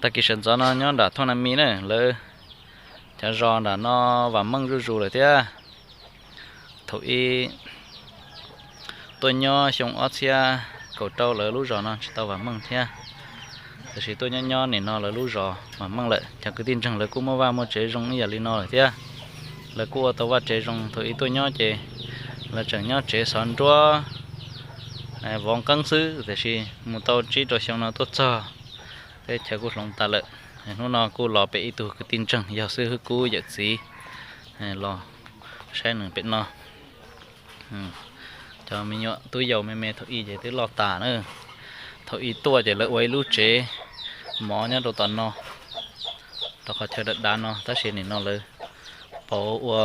Tag kis sawv ntxov no nyob nram Thoj Na Mi na, lawv cov zos nram no vam meej zuj zus lawm thiab. Thaum ub tuaj nyob xyoo ob txhiab kaum rau lawv lub zos no tsis tau vam meej thiab, tiam sis tuaj nyob nyob nim no lawv lub zos vam meej lawm. Cov kwv tij ntseeg lawv kuj muaj vaj muaj tsev zoo ib yam li no lawm thiab. Lawv kuj ua tau vaj tsev zoo, thaum ub tuaj nyob ces lawv tseem nyob tsev xov nruab vov nqeeb xwb, tiam sis mus tau tsib rau xyoo no tuaj txog, teb chaws kuj hloov tas lawm. Hnub no kuj los pem ib tug kwv tij ntseeg yog xib hwb Kub yawm txiv, los saib nws pem no. Cov me nyuam tub yau me me thaum ub ces twb loj tas na. Thaum ub tuaj ces lawv ua ib lub tsev mov nyob rau tom no, rau qhov chaw dav dav no, tab sis nim no lawv pauv ua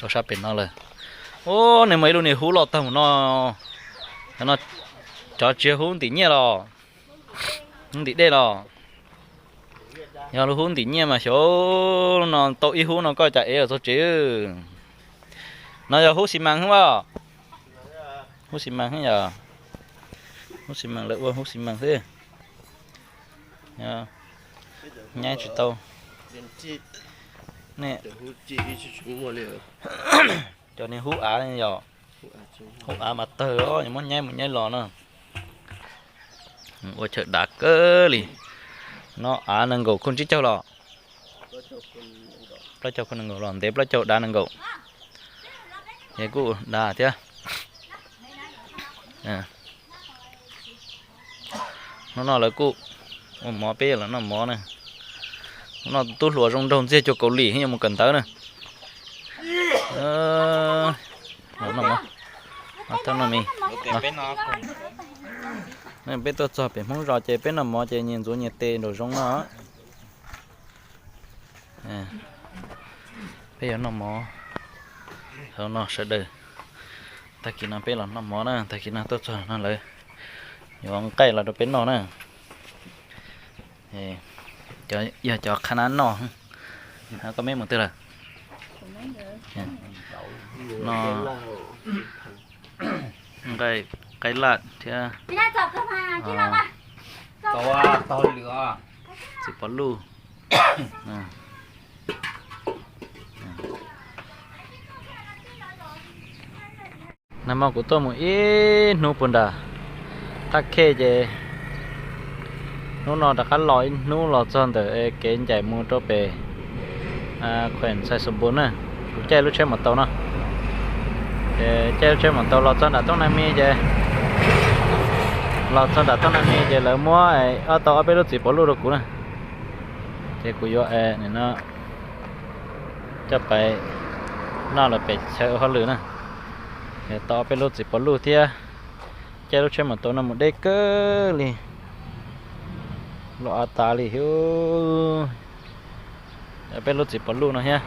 rau sab pem no lawm. Ub, nws muaj ib lub niag hub loj tag mus no. Cov no, cov tsis yog hub ntim nyiaj los, hub ntim dej los? Yog lub hub ntim nyiaj mas xyov no tau ib hub no koj cas ev los txog tsev. No yog hub xi mas hwb as. Hub xi mas hwb yog, hub xi mas, lawv ua hub xi mas xwb, nyaib tsis tau. Cov niag hub av yog, hub av mas tawg os, muab nyaib mus nyaib los no. Ua chaw dav kawg li. No av nees nkaum khuj tsib caug los, plaub caug khuj nees nkaum los, ntev plaub caug dav nees nkaum, ces kuj dav thiab. Hnub no lawv kuj ua mov, peb los noj mov na. Hnub no tub hluas zoo nraug ntxiag cuag Kaus Lim yuav mus kawm ntawv na. Peb tuaj txog pem Hmoob zos ces peb noj mov ces nyias ntxuav nyias tes nraum zoov no. Peb yuav noj mov hauv no sawv daws. Tag kis no peb los noj mov na, tag kis no tuaj txog no lawv yuav nqaij los rau peb noj na. Yog cov qhab nab noj. Koj meb mus twg lawm? No nqaij, qaib laj thiab txiv pov luj. Nag hmo kuv tuaj mus ib hnub puag nram Thaj Khej ces hnub no rov qab los ib hnub los txog ntawm kev ncaim mus rau pem Khuem Xais Xos Npus na. Kuv caij lub tsheb maus taus no, ces caij lub tsheb maus taus los txog nram Toob Nag Mi ces, los txog nram Toob Nag Mi ces lawv muab ob tau ob peb lub txiv pov luj rau kuv na. Ces kuv yuav no coj pais noj lawv pem chaw ua hauj lwm na. Tau ob peb lub txiv pov luj thiab. Caij lub tsheb maus taus no mus deb kawg li, los av tas li thiab. Ob peb lub txiv pov luj no thiab.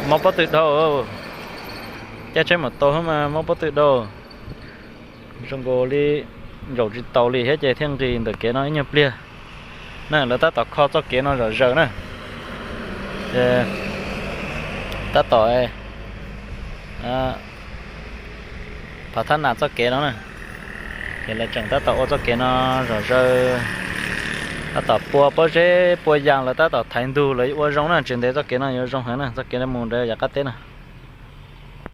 Mob pob tw dhau. Caij tsheb maus taus mas mob pob tw dhau. Zoo nkaus li zaum tsis taus li thiab ces thiaj nqis ntawm kev no ib nyuag pliag na. Lawv tab tom kho txoj kev no zom zaws na. Ces tab tom phav thab nas txoj kev no na. Ces lawv tseem tab tom ua txoj kev no zom zaws, tab tom pua pob zeb pua yas, lawv tab tom thaiv ntug, lawv ua zoo na, tsis ntev txoj kev no yuav zoo heev na, txoj kev mus rau yav qab teb no.